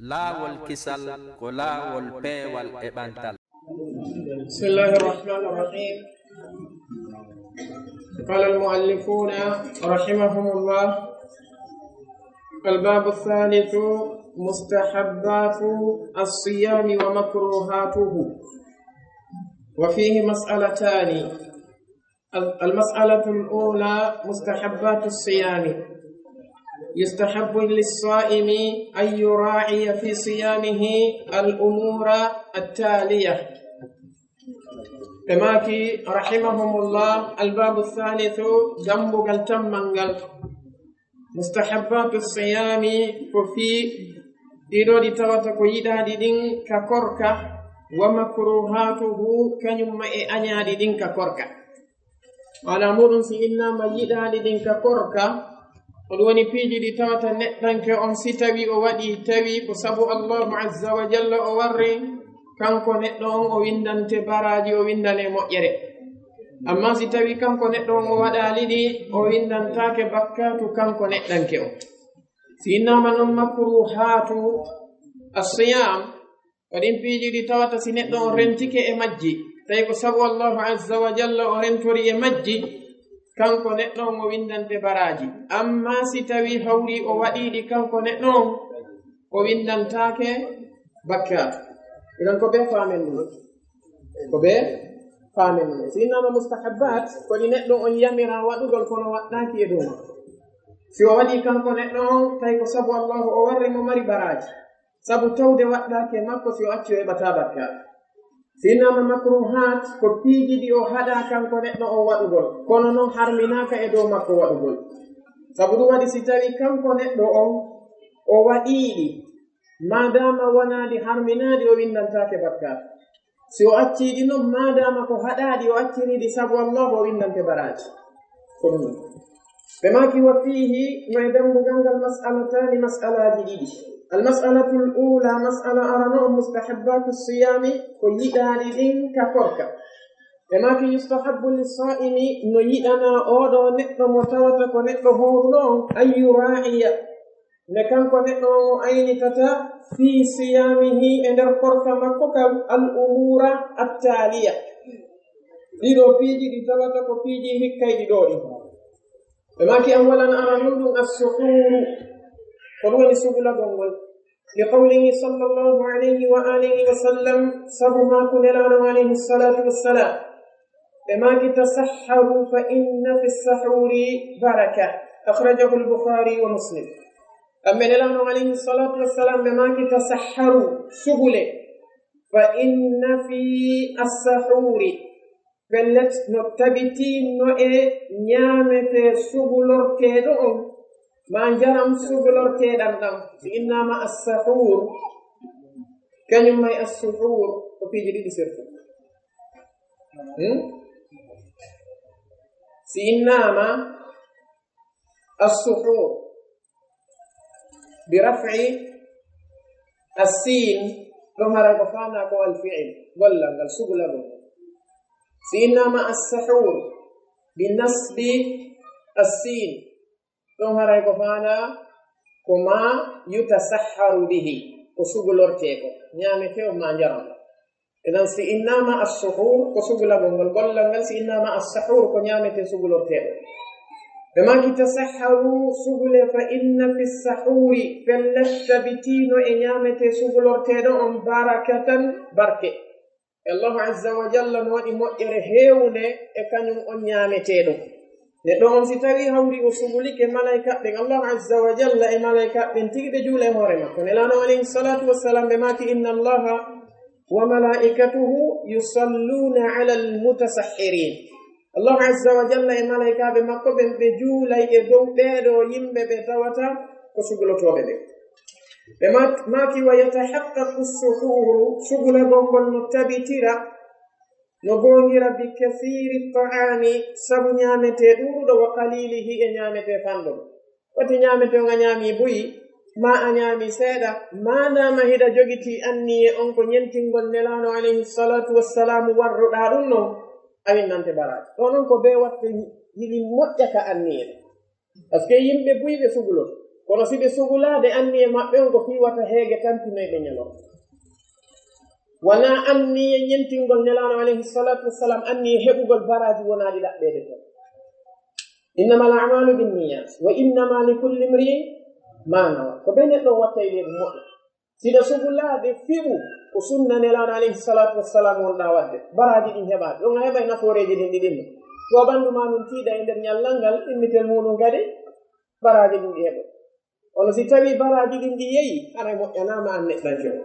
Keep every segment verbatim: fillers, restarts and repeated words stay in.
Laawol kisal ko laawol peewal e ɓantal. بسم الله الرحمن الرحيم. قال المؤلفون رحمهم الله: الباب الثالث: مستحبات الصيام ومكروهاته. وفيه مسألتان. المسألة الأولى: مستحبات الصيام. يستحب للصائم أن يراعي في صيامه الأمور التالية. Ɓe maaki, رحمهم الله: الباب الثالث، dambugal tammal ngal. مستحبات الصيام ko fii ɗiɗo ɗi tawata ko yiɗaaɗi ɗin ka korka, ومكروهاته kañum ma e añaaɗi ɗin ka korka. Maanaa muuɗum, si innaama yiɗaaɗi ɗin ka korka, ko ɗum woni piiji ɗi tawata neɗɗanke on, si tawii o waɗii, tawi ko sabu Allaahu Azza wa Jalla o warri, kanko neɗɗo on o winndante baraaji, o winndanee moƴƴere. Ammaa si tawii kanko neɗɗo on o waɗaali ɗi, o winndantaake bakkaatu kanko neɗɗanke on. Si innaama non makruhaatu as-siyaam, ko ɗin piiji ɗi tawata si neɗɗo on rentike e majji, tawi ko sabu Allaahu Azza wa Jalla o rentori e majji, kanko neɗɗo on o winndante baraaji. Ammaa si tawii hawrii o waɗii ɗi kanko neɗɗo on, o winndantaake bakkaatu. Iɗon ko bee faamen ɗum. Ko bee faamen ɗum. Si innaama mustahabbaat, ko ɗi neɗɗo on yamiraa waɗugol kono waɗɗaaki e dow makko. Si o waɗii kanko neɗɗo on, tawi ko sabu Allaahu o warri mo, mari baraaji. Sabu tawde waɗɗaaki e makko, si o acci o heɓataa bakkaatu. Si innaama makruhaat, ko piiji ɗi o haɗaa kanko neɗɗo on waɗugol, kono non harminaaka e dow makko waɗugol. Sabu ɗum waɗi si tawii kanko neɗɗo on o waɗii ɗi, maadaama wonaa ɗi harminaaɗi, o winndantaake bakkaatu. Si o accii ɗi non, maadaama ko haɗaaɗi o accirii ɗi sabu Allaahu, o winndante baraaji. Ko ɗum. Ɓe maaki, وفيه, no e dambugal ngal, مسألتان, mas'alaaji ɗiɗi. المسألة الأولى, mas'ala arano on, مستحبات الصيام, ko yiɗaaɗi ɗin ka korka. Ɓe maaki, يستحب للصائم, no yiɗanaa oo ɗoo neɗɗo mo tawata ko neɗɗo hooruɗo on, أن يراعي, nde kanko neɗɗo on o aynitata, في صيامه, e nder korka makko kan, الأمور التالية. Ɗiɗo piiji ɗi tawata ko piiji hikkayɗi ɗoo ɗin. Ɓe maaki, أولا, arano ɗum, السحور, ko ɗum woni sugulagol ngol. لقوله صلى الله عليه وآله وسلم, sabu maaku Nelaaɗo alayhi salatu wassalam, ɓe maaki, تسحروا فإن في السحور بركة. أخرجه البخاري ومسلم. Kamɓe Nelaaɗo alayhi salatu wassalam ɓe maaki, تسحروا, sugule. فإن في السحور, pellet no tabitii no e ñaametee sugulorteeɗo on, maa njaram sugulorteeɗam ɗam. Si innaama as-sahuur, kañum ma e as-suhuur, ko piiji ɗiɗi surtout. Hmm? Si innaama as-suhuur, برفع السين, ɗum haray ko faanaa ko al-fi'il, gollal ngal, sugulagol. Si innaama as-sahuur, بنصب السين, ɗum haray ko faanaa ko ما يتسحر به, ko sugulortee ko, ñaametee on maa njaram. Idan, si innaama as-suhuur, ko sugulagol ngol, gollal ngal, si innaama as-sahuur, ko ñaametee sugulorteeɗo. Ɓe maaki, تسحروا, sugule, فإن في السحور, pellet tabitii no e ñaametee sugulorteeɗo on, بركة, barke. E Allahu Azza wa Jalla no waɗi moƴƴere heewunde e kañum on ñaameteeɗo. Neɗɗo on si tawii hawri o sugulike, malaykaaɓe ɓen, Allahu Azza wa Jalla e malaykaaɓe ɓen tigi ɓe juula e hoore makko. Nelaaɗo alayhi salatu wassalam ɓe maaki, إن الله وملائكته يصلون على المتسحرين. Allahu Azza wa Jalla e malaykaaɓe makko ɓen ɓe juulay e dow ɓee ɗoo yimɓe ɓe tawata ko sugulotooɓe ɓen. Ɓe ma-, maaki, ويتحقق السحور, sugulagol ngol no tabitira, no goongira, بكثير الطعام, sabu ñaametee ɗuuɗuɗo, وقليله, e ñaametee fanɗuɗo. Wati ñaametee on a ñaamii buy, maa a ñaamii seeɗa, maadaama hiɗa jogitii anniye on ko ñentingol Nelaaɗo alayhi salatu wassalam warruɗaa ɗum non, a winnante baraaji. Ɗoo non ko bee watte hiɗi moƴƴa ka anniye. Parce que yimɓe buy ɓe suguloto. Ko Kono si ɓe sugulaade, anniye maɓɓe on ko fii wata heege tampinoy ɓe ñalorma. Wonaa anniye ñentingol Nelaaɗo alayhi salaatu wassalaam, anniye heɓugol baraaji wonaaɗi ɗaɓɓeede toon. Innamal a'maalu binniyat, wa innama likulli imri'in ma nawa. Ko ɓe neɗɗo watta e leydi moƴƴo. Siɗa sugulaade fiɓu ko sunna Nelaaɗo alayhi salaatu wassalaam wonɗaa waɗde, baraaji ɗin heɓaade. Ɗum a heɓay nafooreeji ɗin ɗi ɗimma. Ko ɓanndu maa nun tiiɗa e nder ñallal ngal, ɗimmitel muuɗum kadi, baraaji ɗin ɗi heɓa. Kono si tawii baraaji ɗin ɗi yehi, haray moƴƴanaama an neɗɗanke on.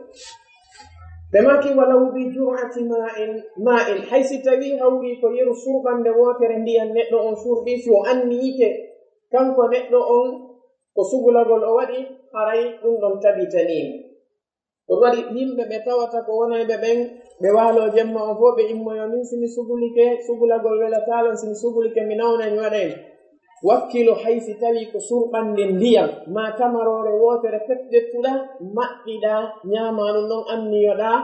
Ɓe maaki, walaw bi jur'ati ma'in, ma'in. Hay si tawii hawrii ko yeru surɓannde wootere ndiyan neɗɗo on surɓi, si o anniyike kanko neɗɗo on ko sugulagol o waɗi, haray ɗum ɗon tabitanii mo. Ɗum waɗi yimɓe ɓe tawata ko wonayɓe ɓen, ɓe waaloo jemma on fof, ɓe immoyoo, min si mi sugulike, sugulagol welataa lan, si mi sugulike mi nawnay, mi waɗay. Wakkilo hay si tawii ko surɓannde ndiyan, maa tamaroore wootere pet ƴettuɗaa, maɓɓiɗaa, ñaamaa ɗum ɗon, anniyoɗaa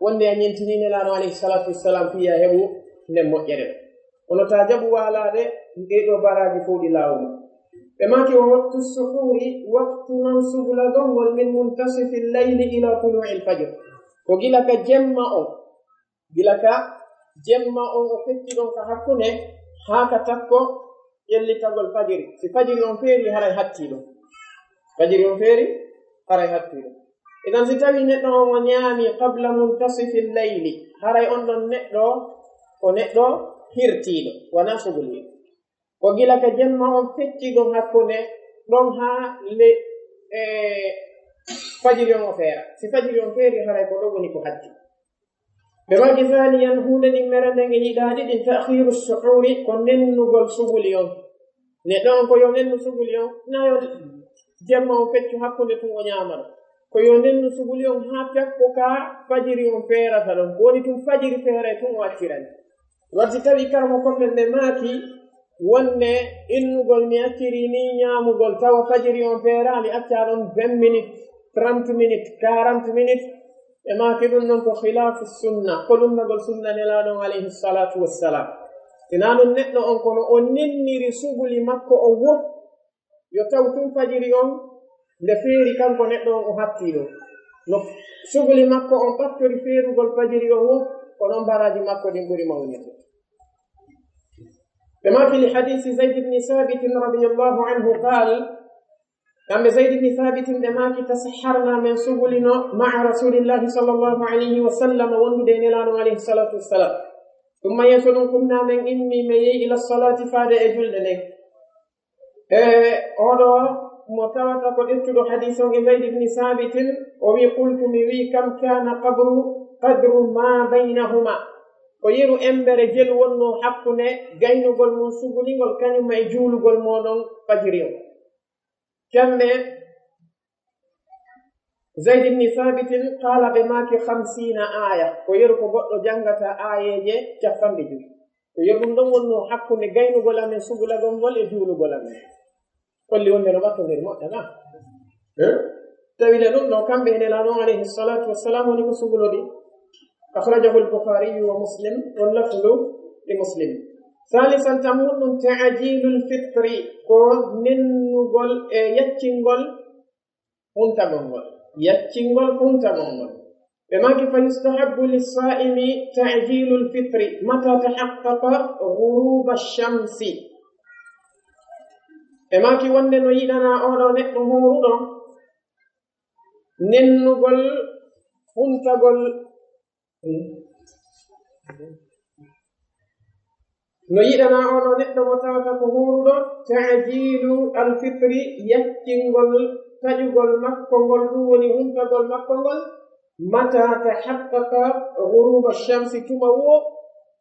wonde a ñentinii Nelaaɗo alayhi salaatu wassalaam fii yo a heɓu nden moƴƴere. Kono taa jaɓu waalaade, ɗee ɗoo baraaji fof ɗi laawol. Ɓe maaki, wa waqtu suhuuri, waktu non sugulagol ngol, min muntasifi llayli ila tuluu'il fajr. Ko gila ka jemma on, gila ka jemma on o fecci ɗon ka hakkunde, haa ka takko ƴellitagol fajiri. Si fajiri on feeri, haray hattii ɗon. Fajiri on feeri, haray hattii ɗon. Idan si tawii neɗɗo on o ñaami qabla muntasifi llayli, haray on ɗon neɗɗo ko neɗɗo hirtiiɗo, wonaa suguliiɗo. Ko gila ka jemma on fecci ɗon hakkunde ɗon haa le, e, fajiri on o feera. Si fajiri on feeri, haray ko ɗon woni ko hatti. Ɓe maaki, saaniyan, huunde ɗimmere nden e yiɗaaɗi ɗin, ta'khiiru suhuuri, ko nennugol suguli on. Neɗɗo on ko yo nennu suguli on, na yo jemma on feccu hakkunde tun o ñaama ɗon. Ko yo nennu suguli on haa takko ka fajiri on feerata ɗon. Ko woni tun fajiri feeray tun o accirani. War si tawii karamokon ɓen ɓe maaki wonde innugol mi accirii nii ñaamugol tawa fajiri on feeraali, accaa ɗon vingt minutes, trente minutes, quarante minutes, ɓe maaki ɗum ɗon ko khilaafu sunna, ko lunnagol sunna Nelaaɗo on alayhi salaatu wassalaam. Sinaa ɗum neɗɗo on kono o nenniri suguli makko on wo, yo taw tun fajiri on nde feeri kanko neɗɗo on o hattii ɗum. No suguli makko on ɓattori feerugol fajiri on wo, ko non baraaji makko ɗin ɓuri mawnude. Ɓe maaki li hadiisi Zayd ibn Thaabit radiyallahu anhu qaal, kamɓe Zayd ibn Thaabit ɓe maaki, tasahharna, men sugulino ma'a Rasuulillahi sallallahu alayhi wa sallam, wondude e Nelaaɗo alayhi salaatu wassalaam. Thumma, yeeso ɗum, qumna, men immi, men yehi ila salaati, faade e julde nden. E oɗo mo tawata ko ƴettuɗo hadiis on e Zayd ibn Thaabit, o wi'i, qultu, mi wi'i, kam kaana qabru, qadru ma baynahuma. Ko yeru embere jelu wonnoo hakkunde gaynugol mum sugulingol kañum e juulugol mooɗon fajiri on. Kamɓe Zayd ibn Thaabit qaala, ɓe maaki, khamsiina aaya, ko yeru ko goɗɗo janngata aayeeje cappanɗe jowi. Ko yeru ɗum ɗon wonnoo hakkunde gaynugol amen sugulagol ngol e juulugol amen. Holli wonde no ɓattondiri moƴƴa ma. Eh? Tawi le ɗum ɗo kamɓe e Nelaaɗo on alayhi salaatu wassalaam woni ko sugulodi. Akhrajahu al-Bukhaari wa Muslim, wal lafdu li Muslim. Saalisan, tammuɗum, ta'jiilul fitri, ko nennugol e yaccingol huntagol ngol. Yaccingol huntagol ngol. Ɓe maaki, fa yustahabbu lissaa'imi ta'jiilul fitri mata tahaqqaqa ghuruuba shamsi. Ɓe maaki wonde no yiɗanaa oɗo neɗɗo huuruɗo nennugol huntagol. No yiɗanaa oɗo neɗɗo mo tawata ko huuruɗo, ta'jiilu alfitri, yaccingol taƴugol makko ngol, ɗum woni huntagol makko ngol, mata tahaqqaqa ghuruuba shamsi, tuma wo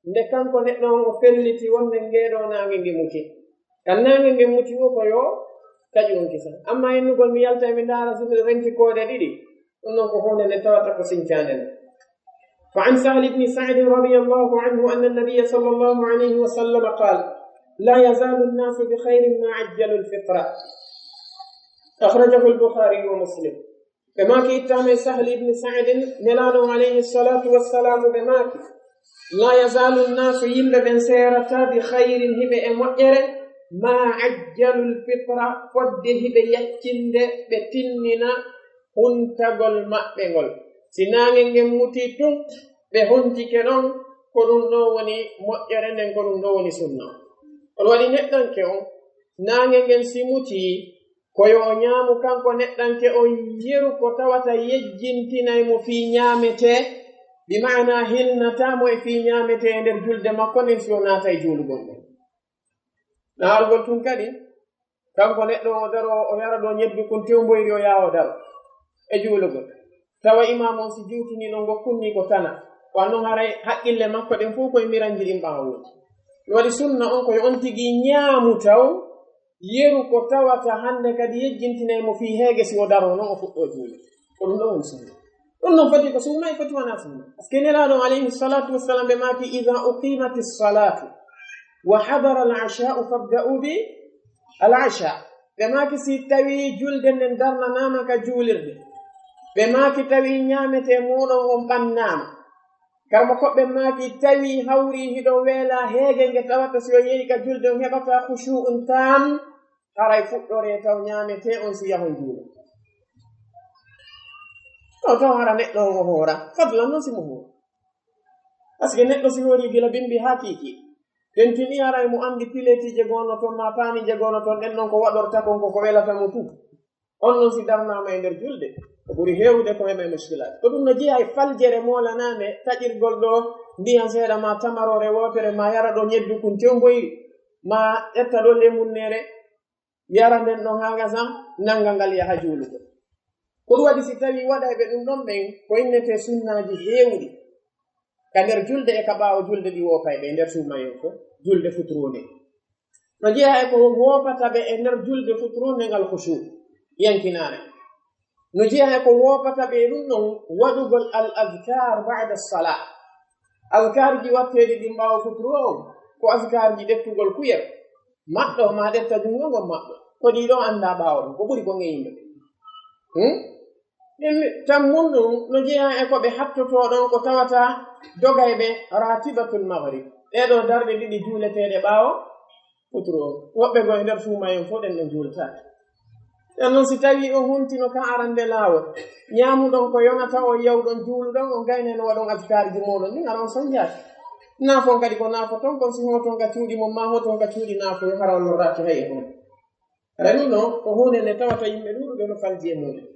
nde kanko neɗɗo on o felliti wonde ngeeɗo naange nge muti. Kan naange nge muti wo ko yo taƴu on kisa. Amma innugol mi yalta e mi ndaara so miɗo renki koode ɗiɗi, ɗum noon ko huunde nde tawata ko sincaande nde. Fa an Sahl ibni Sa'din radiyallahu anhu anna nabiyya sallallahu alayhi wa sallam qaal, la yazaalu nnaasu bi khayrin ma ajjalu lfitra. Akhrajahu al-Bukhaari wa Muslim. Ɓe maaki ittaama e Sahl ibni Sa'din, Nelaaɗo on alayhi salaatu wassalaamu ɓe maaki, la yazaalu nnaasu, yimɓe ɓen seerataa, bi khayrin, hiɓe e moƴƴere, ma ajjalul fitra, fodde hiɓe yaccinde ɓe tinnina huntagol maɓɓe ngol. Si naange ngen mutii tun, ɓe hontike ɗon, ko ɗun ɗon woni moƴƴere nden, ko ɗun ɗon woni sunna. On waɗi neɗɗanke on, naange ngen si mutii, ko yo o ñaamu kanko neɗɗanke on yeru ko tawata yejjintinay mo fii ñaametee, bi maana hilnataa mo e fii ñaametee e nder julde makko nden si o naatay juulugol ngol. Naarugol tun kadi, kanko neɗɗo o daro, o yara ɗoo ñebbe kun tewmboyri, o yaha o daro e juulugol. Tawa imaamu on si juutinii ɗon ngo kunnii ko tana. Wa non haray haqqille makko ɗen fow koye miranji ɗin ɓaawo woni. Ɗun waɗi sunna on ko yo on tigi ñaamu taw, yeru ko tawata hande kadi yejjintinay mo fii heege si o daroo non o fuɗɗoo juulde. Ko ɗun ɗon woni sunna. Ɗun non foti ko sunna, e foti wonaa sunna. Par ce que Nelaaɗo on alayhi salatu wassalam ɓe maaki, "Idha uqimatis salatu wa hadara al asha'u fabda'u bi al asha." Ɓe maaki si tawi julde nden darnanaama ka juulirde, ɓe maaki tawi ñaametee mooɗon on ɓannaama. Karamokooɓe maaki tawi hawri hiɗo weela heege nge tawata si o yehi ka julde on heɓata khushu'un tam, haray fuɗɗoree taw ñaametee on si yahon juulo. Ɗo taw hara neɗɗo on o hoora, fadlan non si mo hoora. Par ce que neɗɗo si hoori gila bimbi haa kiiki, tentini haray mo anndi pileetiije goono ton maa paaniije goono ton, ɗen non ko waɗorta kon ko ko welata mo tun. On non si darnaama e nder julde, ko ɓuri heewude ko heɓa e muskilaat. Ko ɗun no jeyaa e faljere moolanaande taƴirgol ɗoo ndiyan seeɗa maa tamaroore wootere maa yara ɗoo ñebbe kun tewmboyri maa ƴetta ɗoo lemunneere yara nden ɗon haa gasa nannga ngal yaha juulugol. Ko ɗun waɗi si tawii waɗayɓe ɗun ɗon ɓen ko innetee sunnaaji heewuɗi ka nder julde e ka ɓaawo julde ɗi woopayɓe e nder suumayen fow julde futuruunde. No jeyaa e ko woopata ɓe e nder julde futuruunde ngal khushu, yankinaare. No jeyaa e ko woopata ɓe e ɗun ɗon waɗugol al azkar ba'da salah. Azkarji watteeɗi ɗin ɓaawo futuro on ko azkarji ƴettugol kuyel maɗɗo maa ƴetta junngo ngon maɗɗo. Ko ɗii ɗoo anndaa ɓaawo ɗon, ko ɓuri ko ngeyinde. Hmm? Ɗin tan mun ɗun no jeyaa e ko ɓe hattotoo ɗon ko tawata dogayɓe ratibatul maghrib. Ɗee ɗoo darɗe ɗiɗi juuleteeɗe ɓaawo futuro on. Woɓɓe goo e nder suumayen fow ɗen ɗon juultaake. Ɗen non si tawii on huntino ka arande laawol, ñaamuɗon ko yonata on, yawɗon juuluɗon, on gaynay no waɗon azkarji mooɗon ɗin, hara on sonjaaki. Naafon kadi ko naafoton kon si hooton ka cuuɗi mon maa hooton ka cuuɗi naafoyon, hara on lorraaki hay e huunde. Hara ɗun non ko huunde nde tawata yimɓe ɗuuɗuɓe no falji e muuɗum.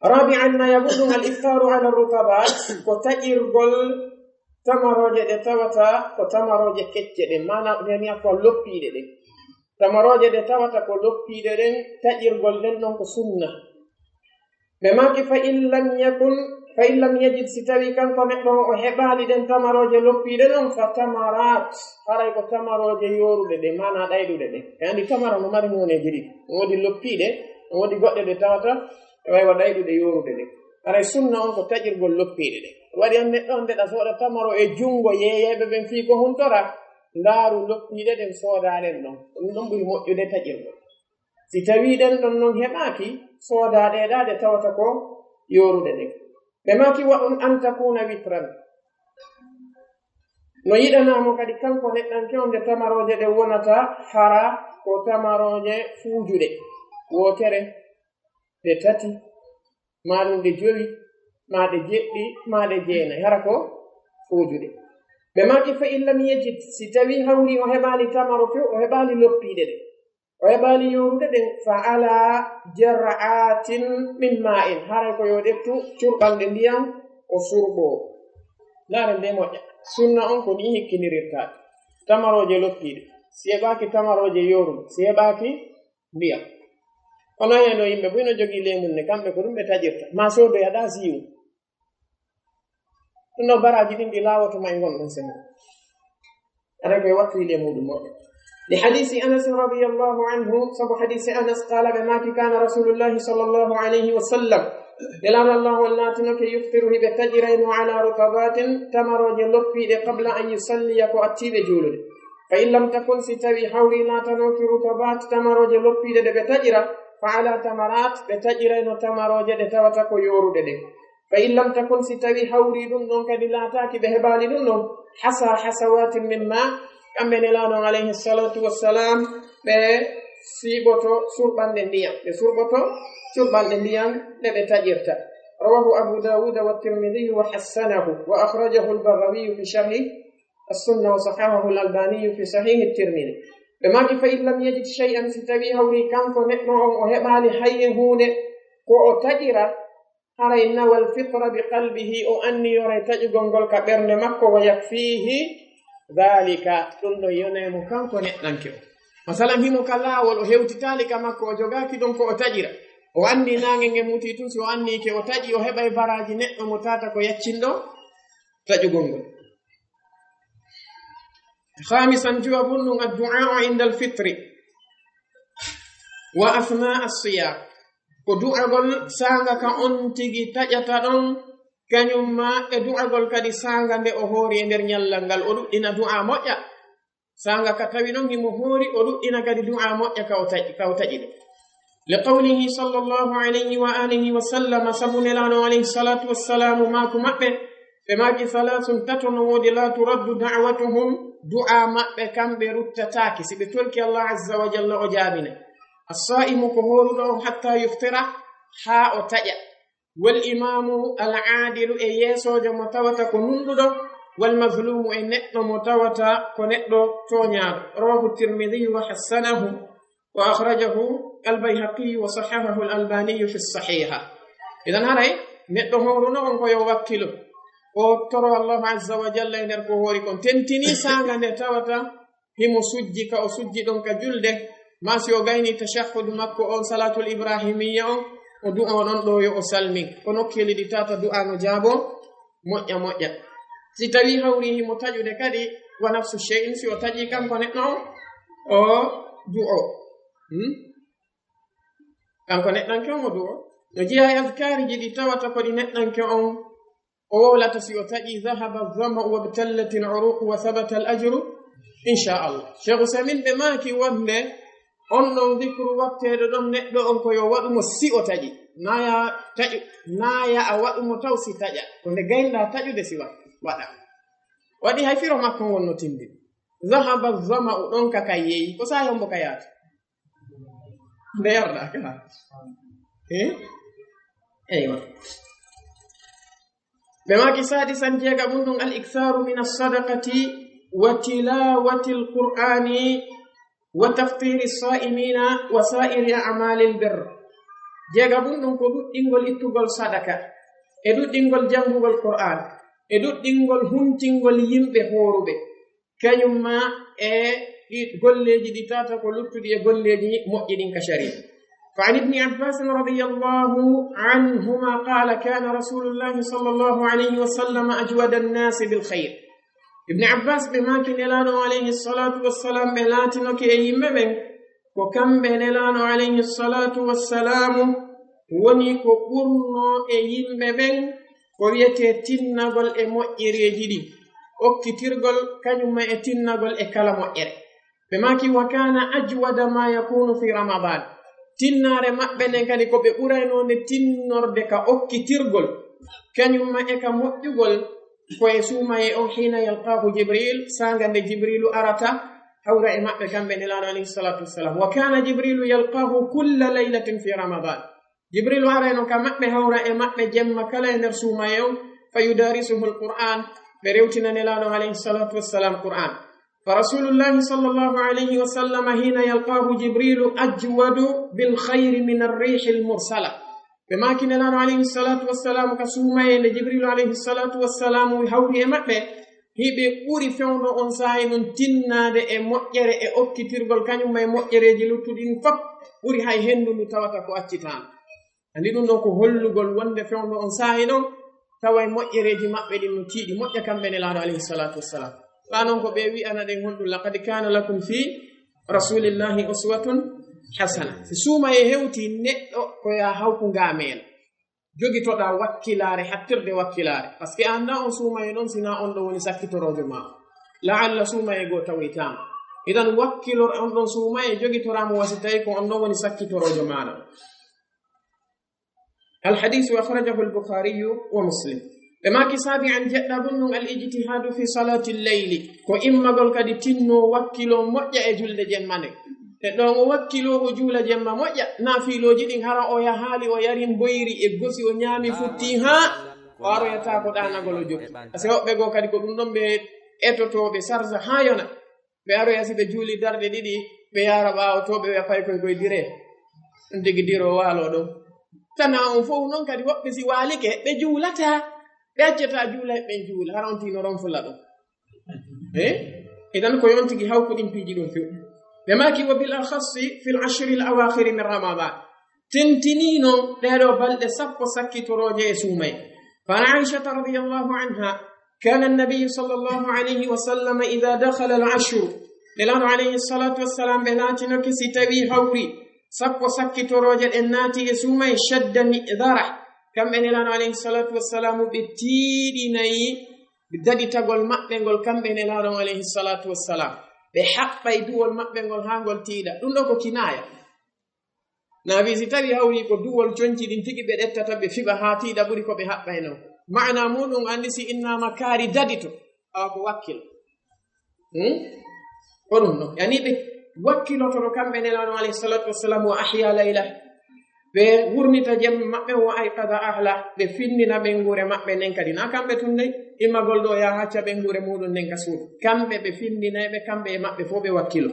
Rabi'an, na yaɓuɗum al iftaru ala rutabat, ko taƴirgol tamarooje ɗe tawata ko tamarooje kecce ɗen, maana ɗen wi'a ko loppiiɗe ɗen. Tamarooje ɗe tawata ko loppiiɗe ɗen, taƴirgol ɗen ɗon ko sunna. Ɓe maaki, fa in lam yakun, fa in lam yajid, si tawii kanko neɗɗo on o heɓaali ɗen tamarooje loppiiɗe ɗon, fa tamarat, haray ko tamarooje yooruɗe ɗen, maana ɗayɗuɗe ɗen. E anndi tamara no mari nooneeji ɗiɗi, no woodi loppiiɗe, no woodi goɗɗe ɗe tawata e waywa ɗayɗuɗe yooruɗe ɗen. Haray sunna on ko taƴirgol loppiiɗe ɗen. Waɗi on neɗɗo on ndeɗa sooda tamaro e junngo yeeyayɓe ɓen fii ko huntora, ndaaru loppiiɗe ɗen soodaa ɗen ɗon. Ɗum ɗon ɓuri moƴƴude taƴirgol. Si tawii ɗen ɗon non heɓaaki, soodaa ɗe ɗaa ɗe tawata ko yooruɗe ɗen. Ɓe maaki, wa un an takuna witran. No yiɗanaa mo kadi kanko neɗɗanke on nde tamarooje ɗen wonata hara ko tamarooje fuujuɗe. Wootere, ɗe tati, maa ɗum ɗe jowi, maa ɗe jeɗɗi, maa ɗe jeenay, hara ko fuujuɗe. Ɓe maaki, fa in lam yajid, si tawii hawri o heɓaali tamaro few, o heɓaali loppiiɗe ɗen, o heɓaali yooruɗe ɗen, fa ala jar'atin min ma'in, haray ko yo ƴettu curɓanɗe ndiyan o surɓoo. Ndaaren nde moƴƴa. Sunna on ko nii hikkinirirtaake. Tamarooje loppiiɗe, si heɓaaki tamarooje yooruɗe, si heɓaaki ndiyan. Kono heno yimɓe buy no jogii leemun ne, kamɓe ko ɗum ɓe taƴirta. Maa soodoya ɗaa siiwu. Ɗum ɗo baraaji ɗin ɗi laawoto ma e ngon ɗum semo. Aɗa koye wattu yiɗe muɗum moƴƴa. Li hadisi Anas radiyallahu anhu, sabu hadisi Anas, qala, ɓe maaki, kana Rasulullahi sallallahu alayhi wa sallam, Nelaaɗo Allah on laatinoke yuftiru hiɓe taƴirayno ala rutabatin, tamarooje loppiiɗe, qabla an yusalliya, ko attiiɓe juulude. Fa in lam takun, si tawi hawri laatanooki rutabat, tamarooje loppiiɗe ɗe ɓe taƴira, fa ala tamarat, ɓe taƴirayno tamarooje ɗe tawata ko yooruɗe ɗen. Fa in lam takun, si tawi hawri ɗum ɗon kadi laataaki ɓe heɓaali ɗum ɗon, hasa hasawatin min ma, kamɓe Nelaaɗo on alayhi salatu wassalam, ɓe siiɓoto surɓanɗe ndiyam, ɓe surɓoto surɓanɗe ndiyam ɗe ɓe taƴirta. رواه أبو داود والترمذي وحسنه، وأخرجه البغوي في شرح السنة وصححه الألباني في صحيح الترمذي. Ɓe maaki, فإن لم يجد شيئا, si tawii hawri kanko neɗɗo on o heɓaali hay e huunde ko o taƴira, haray نوى الفطر بقلبه, o anniyoray taƴugol ngol ka ɓernde makko, ويكفيه ذلك, ɗum ɗon yonay mo kanko neɗɗanke on. Masalan, himo ka laawol, o hewtitaali ka makko, o jogaaki ɗon ko o taƴira. O anndi naange ngen mutii tun, si o anniike o taƴi, o heɓay baraaji neɗɗo mo tata ko yaccinɗo taƴugol ngol. خامسا, jowaɓun ɗum, الدعاء عند الفطر وأثناء الصيام. Ko du'agol saanga ka on tigi taƴata ɗon, kañum ma e du'agol kadi saanga nde o hoori e nder ñallal ngal, o ɗuɗɗina du'a moƴƴa. Saanga ka tawi ɗon himo hoori, o ɗuɗɗina kadi du'a moƴƴa ka o taƴi, ka o taƴi ɗon. لقوله صلى الله عليه وآله وسلم, sabu Nelaaɗo alayhi salatu wassalamu maaku maɓɓe, ɓe maaki, ثلاث, tato no woodi, لا ترد دعوتهم, du'a maɓɓe kamɓe ruttataake, si ɓe torki Allah azza wa jalla o jaabina. الصائم, ko hooruɗo on, حتى يفطر, haa o taƴa. والإمام العادل, e yeesoojo mo tawata ko nunɗuɗo, والمظلوم, e neɗɗo mo tawata ko neɗɗo tooñaaɗo. رواه الترمذي وحسنه وأخرجه البيهقي وصححه الألباني في الصحيحة. Idan haray neɗɗo hooruno on ko yo wakkilo, o toro Allahu azza wa jalla e nder ko hoori kon, tentini saanga nde tawata himo sujji ka o sujji ɗon ka julde, maa si o gayni tashahhud makko on, salatul ibrahimiyya on, o du'o ɗon ɗo yo o salmin. Ko nokkeeli ɗi tata du'a no jaabo moƴƴa moƴƴa. Si tawi hawri himo taƴude kadi, ونفس الشيء, si o taƴi kanko neɗɗo on, o du'o. Hmm? Kanko neɗɗanke on o du'o. No jeyaa e azkaariji ɗi tawata ko ɗi neɗɗanke on o wowlata si o taƴi, ذهب الظمأ وابتلت العروق وثبت الأجر إن شاء الله. Cheikh Usaymin ɓe maaki wonde on ɗon zikru watteeɗo ɗon neɗɗo on ko yo waɗu mo si o taƴi. Naaya taƴu, naaya a waɗu mo taw si taƴa. Ko nde gaynɗaa taƴude si wa-, waɗa. Waɗi hay firo makko ngon no tindi. ذهب الظمأ, ɗon ka kay yeeyi. Ko saa yombo ka yaata. Nde yarɗa ka. Eh? Eywa. Ɓe maaki سادسا, jeegaɓun ɗum, الإكثار من الصدقة وتلاوة القرآن وتفطير الصائمين وسائر أعمال البر. Jeegaɓun ɗum ko ɗuɗɗingol ittugol sadaka, e ɗuɗɗingol janngugol Qur'aan, e ɗuɗɗingol huntingol yimɓe hooruɓe. Kañum ma e ɗi golleeji ɗi tata ko luttuɗi e golleeji moƴƴi ɗin ka sharia. فعن ابن عباس رضي الله عنهما قال: كان رسول الله صلى الله عليه وسلم أجود الناس بالخير. Ibn Abbas ɓe maaki Nelaaɗo alayhi salatu wassalam ɓe laatinoke e yimɓe ɓen, ko kamɓe Nelaaɗo alayhi salatu wassalamu woni ko ɓurno e yimɓe ɓen ko wiyetee tinnagol e moƴƴereeji ɗin, okkitirgol kañum ma e tinnagol e kala moƴƴere. Ɓe maaki: وكان أجود ما يكون في رمضان. Tinnaare maɓɓe nden kadi ko ɓe ɓuraynoo nde tinnorde ka okkitirgol, kañum ma e ka moƴƴugol, ko e suumayee on, حين يلقاه جبريل, saanga nde Jibriilu arata, hawra e maɓɓe kamɓe Nelaaɗo alayhi salatu wassalam. وكان جبريل يلقاه كل ليلة في رمضان. Jibriilu arayno ka maɓɓe, hawra e maɓɓe jemma kala e nder suumayee on, فيدارسه القرآن, ɓe rewtina Nelaaɗo alayhi salatu wassalam Qur'aan. فرسول الله صلى الله عليه وسلم حين يلقاه جبريل أجود بالخير من الريح المرسلة. Ɓe maaki Nelaaɗo alayhi salatu wassalam ka suumayee nde Jibriilu alayhi salatu wassalam hawri e maɓɓe, hiɓe ɓuri fewndo on saa'i non tinnaade e moƴƴere e okkitirgol, kañum ma e moƴƴereeji luttuɗi ɗin fof, ɓuri hay henndu ndu tawata ko accitaano. Anndi ɗum ɗon ko hollugol wonde fewndo on saa'i non, taway moƴƴereeji maɓɓe ɗin no tiiɗi moƴƴa kamɓe Nelaaɗo alayhi salatu wassalam. Ɓaa non ko ɓe wi'ana ɗen honɗum, لقد كان لكم في رسول الله أسوة حسنة. Si suumayee hewti neɗɗo ko ya hawku ngaameela. Jogitoɗaa wakkilaare, hattirde wakkilaare. Parce que a anndaa on suumayee ɗon, sinaa on ɗon woni sakkitoroojo maa. La'alla suumayee goo tawoytaama. Idan wakkilor on ɗon suumayee, jogitoraa mo wa si tawi ko on ɗon woni sakkitoroojo maaɗa. الحديث أخرجه البخاري ومسلم. Ɓe maaki سابعا, jeɗɗaɓun ɗum, الاجتهاد في صلاة الليل. Ko immagol kadi tinnoo wakkiloo moƴƴa e julde jemma nden. E ɗon o wakkiloo, o juula jemma moƴƴa, naafiilooji ɗin hara o yahaali, o yari mboyri e gosi, o ñaami futti haa o aroyata ko ɗaanagol o jokki. Parce que woɓɓe goo kadi ko ɗum ɗon ɓe etotoo, ɓe sarsa haa yona. Ɓe aroya si ɓe juuli darɗe ɗiɗi, ɓe yaara ɓaawo to, ɓe wi'a pay koy koy dire. Ɗum tigi diro waalo ɗon. Tana on fof non kadi woɓɓe si waalike, ɓe juulata, ɓe accata juula, ɓe juula. Hara on tino ron fula ɗum. Eh? Idan ko yon tigi hawku ɗin piiji ɗum few. Ɓe maaki wa bil akhassi fil ashri al awakhiri min Ramadan. Tentini non ɗee ɗoo balɗe sappo sakkitorooje e suumay. Fa an Aishata radiyallahu anha, kana an-nabiyyu sallallahu alayhi wa sallam idha dakhala al-ashru. Nelaaɗo alayhi salatu wassalam ɓe laatinoke si tawi hawri sappo sakkitorooje ɗen naati e suumay, shadda mi'dhara. Kamɓe Nelaaɗo alayhi salatu wassalam ɓe tiiɗinayi daɗitagol maɓɓe ngol, kamɓe Nelaaɗo alayhi salatu wassalam. Ɓe haɓɓay duwol maɓɓe ngol haa ngol tiiɗa. Ɗum ɗoo ko kinaaya. Naabi si tawi hawri ko duwol conci ɗin tigi ɓe ɗettata, ɓe fiɓa haa tiiɗa ɓuri ko ɓe haɓɓay non. Maana muɗum anndi si innaama kaari dadito, awa ko wakkilo. Hmm? Ko ɗum ɗo. Yani ɓe wakkilotono kamɓe Nelaaɗo alayhi salatu wassalam, wa ahya layla. Ɓe wurnita jemma maɓɓe, wa ayqada ahla. Ɓe findina ɓeynguure maɓɓe nden kadi. Na kamɓe tun dey, immagol ɗo ya hacca ɓeynguure muɗum nden ka suudu. Kamɓe ɓe findinay ɓe, kamɓe e maɓɓe fof ɓe wakkilo.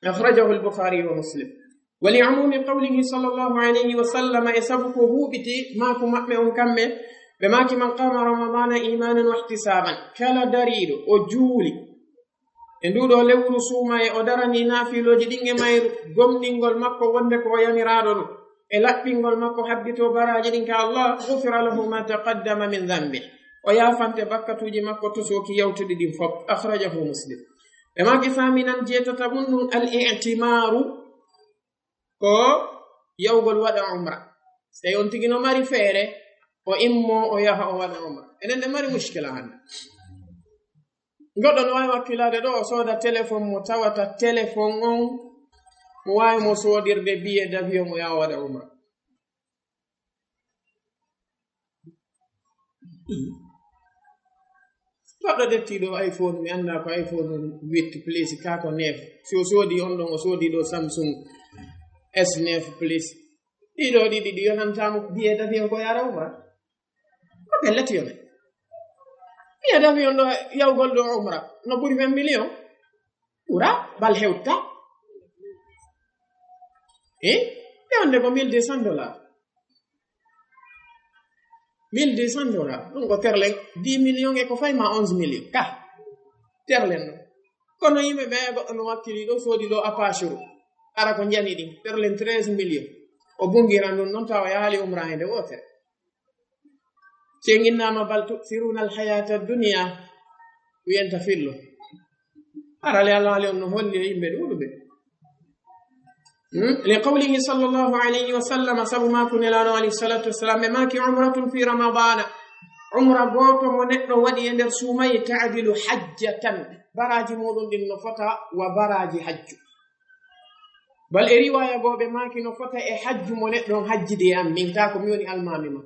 Akhrajahu al-Bukhari wa Muslim. Wa li umumi qawlihi sallallahu alayhi wa sallam, e sabu ko huuɓiti maaku maɓɓe on kamɓe, ɓe maaki, man qama Ramadana imanan wa ihtisaban, kala dariiɗo o juuli e nduu ɗoo lewru suumaye, o darani naafilooji ɗin e mayru, gomɗingol makko wonde ko o yamiraaɗo ɗum, e laɓɓingol makko habbitoo baraaji ɗin ka Allah, ghufira lahu ma taqaddama min dhanbi, o yaafante bakkatuuji makko tosooki yawtuɗi ɗin fof. Akhrajahu Muslim. Ɓe maaki, thaminan, jeetata mun ɗum, al-i'timaaru, ko yawgol waɗa umra. So tawi on tigi no mari feere, o immo, o yaha, o waɗa umra. Enen ɗe mari mushkila hannde. Goɗɗo no waawi wakkilaade ɗo, o sooda téléphone mo tawata téléphone on, mo waawi mo soodirde billet d'avion, o yaha o waɗa umra. Goɗɗo ƴetti ɗo iPhone, mi anndaa ko iPhone huit Plus, kaa ko neuf. Si o soodi on ɗon, o soodi ɗo Samsung S neuf Plus. Ɗiɗo ɗiɗi ɗi yonantaa mo billet d'avion ko yaara umra. Ko pellet yone. Billet d'avion ɗo yawgol ɗo umra no ɓuri vingt millions. Ɓura, bal hewta. Eh? Ɓe wonde ko mille deux cents dollars. Mille deux cents dollars. Ɗum ko terlen dix millions e ko fay ma onze millions. Ka. Terlen ɗo. Kono yimɓe ɓe goɗɗo no wakkili ɗo, soodi ɗo Apache. Ara ko njani ɗin. Terlen treize millions. O bungiran ɗum noon tawa yaali umra hende wootere. Cenginnaama bal tu'thiruna al-hayata ad-dunya, wiyanta fillo. Arale Allah ali on no holli e yimɓe ɗuuɗuɓe. Hmm? Li qawlihi sallallahu alayhi wa sallam, sabu maaku Nelaaɗo alayhi salatu wassalam, ɓe maaki, umratun fi ramadana. Umra gooto mo neɗɗo waɗi e nder suumaye, ta'dilu hajjatan. Baraaji muɗum ɗin no fota wa baraaji hajju. Bal e riwaya goo ɓe maaki no fota e hajju mo neɗɗo on hajjidi e am, min taa ko mi woni almaami ma.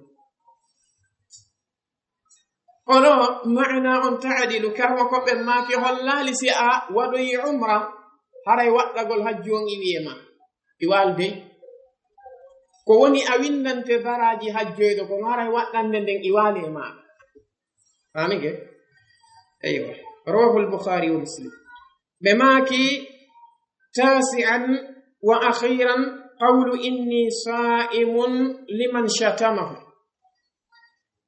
Kono maana on ta'dilu, karmo ko ɓe maaki hollaali si a waɗoyi umra, haray waɗɗagol hajju on iwi e ma. Iwaali dey. Ko woni a windante baraaji hajjoyɗo, kono haray waɗɗande nden iwaali e ma. Faami ke? Eywa. Rawahul Bukhari wa Muslim. Ɓe maaki, tasi'an wa akhiran, qawlu inni sa'imun liman shatamahu.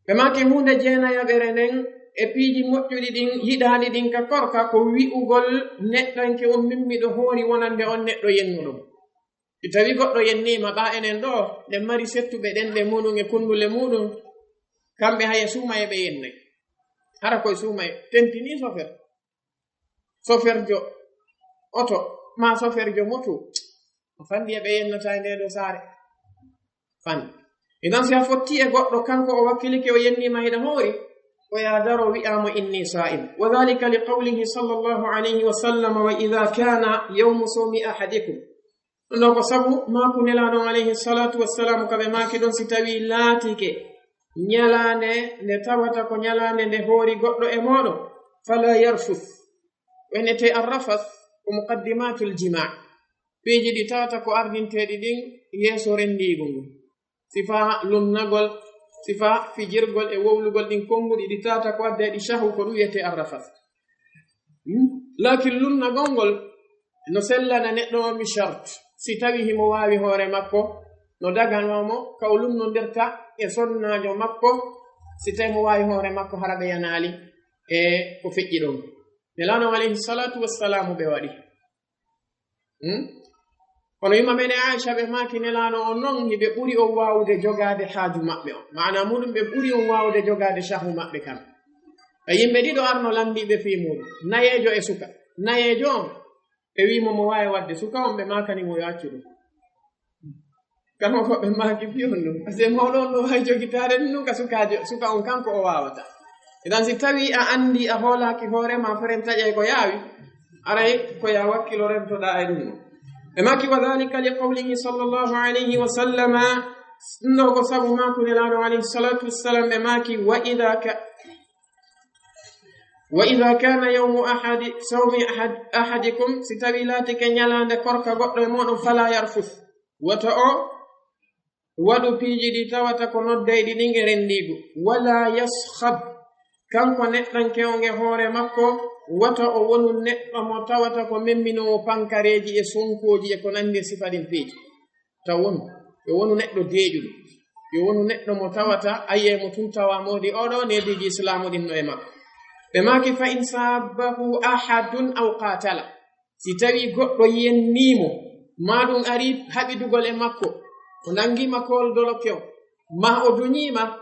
Ɓe maaki huunde jeenayaɓere nden e piiji moƴƴuɗi ɗin, yiɗaani ɗin ka korka, ko wi'ugol neɗɗanke on, min miɗo hoori wonande on neɗɗo yennuɗo mo. Si tawi goɗɗo yenniima, ɓa enen ɗo, ɗen mari settuɓe ɗen ɗe muɗum e kunndule muɗum, kamɓe haya suumaye ɓe yennay. Hara koye suumaye, tentinii sofer. Soferjo oto, ma soferjo moto. O fanndi e ɓe yennata e nde ɗo saare. Fanndi. Idan si a fotti e goɗɗo, kanko o wakkilike, o yenniima hiɗa hoori, o yaa daro wi'aamo, inni saa'im. Wa dhalika li qawlihi sallallahu alayhi wa sallam, wa idha kana yawmu sawmi ahadikum. Ɗum ɗo ko sabu maaku Nelaaɗo on alayhi salatu wassalam, ka ɓe maaki ɗon, si tawi laatike ñalaande nde tawata ko ñalaande nde hoori goɗɗo e mooɗon, fala yarfus. Wonete arrafas ko muqaddimatul jima'. Piiji ɗi tawata ko ardinteeɗi ɗin yeeso renndiigu ngun. Sifa lumnagol, sifa fijirgol e wowlugol ɗin konnguɗi ɗi tawata ko adda e ɗi shahu ko ɗum wiyetee arrafas. Hmm? Laakin lumnagol ngol no sellana neɗɗo on bi shart. Si tawi himo waawi hoore makko, no daganoo mo ka o lumnondirta e sonnaajo makko, si tawi mo waawi hoore makko hara ɓe yanaali e ko feƴƴi ɗon. Nelaaɗo alayhi salatu wassalaamu ɓe waɗi. Hmm? Kono yumma men e Aisha ɓe maaki Nelaaɗo on non hiɓe ɓuri on waawude jogaade haaju maɓɓe on. Maana muɗum ɓe ɓuri on waawude jogaade shahu maɓɓe kan. E yimɓe ɗiɗo arno lanndiiɓe fii muɗum. Nayeejo e suka. Nayeejo on, ɓe wi'i mo mo waawi waɗde. Suka on ɓe maakani mo yo accu ɗum. Kano ko ɓe maaki fii on ɗum. Parce que mawɗo on no waawi jogitaade ɗum ɗum ka sukaajo, suka on kanko o waawata. Idan si tawi a anndi a hoolaaki hoore ma feren taƴay ko yaawi, aray ko ya wakkilo rentoɗaa e ɗum ɗum. Ɓe maaki wa dhalika li qawlihi sallallahu alayhi wa sallama, ɗum ɗo ko sabu maaku Nelaaɗo alayhi salatu wassalam ɓe maaki wa idha ka-, wa idha kana yawmu ahadi, sawmi ahad-, ahadikum, si tawi laatike ñalaande korka goɗɗo e mooɗon, fala yarfus, wota o waɗu piiji ɗi tawata ko noddayɗi ɗin e renndiigu. Wala yaskhab, kanko neɗɗanke on e hoore makko, wota o wonu neɗɗo mo tawata ko memminoowo pankareeji e sonkooji e ko nanndi e sifa ɗin piiji. Taw wonu, yo wonu neɗɗo deeƴuɗo, yo wonu neɗɗo mo tawata, ayye mo tun tawa moodi oɗo neediiji islaamu ɗin no e makko. Ɓe maaki, fa in sabbahu ahadun aw qatala. Si tawi goɗɗo yennii mo, maa ɗum ari haɓidugol e makko, o nanngi ma kool doloke o, maa o duñii ma,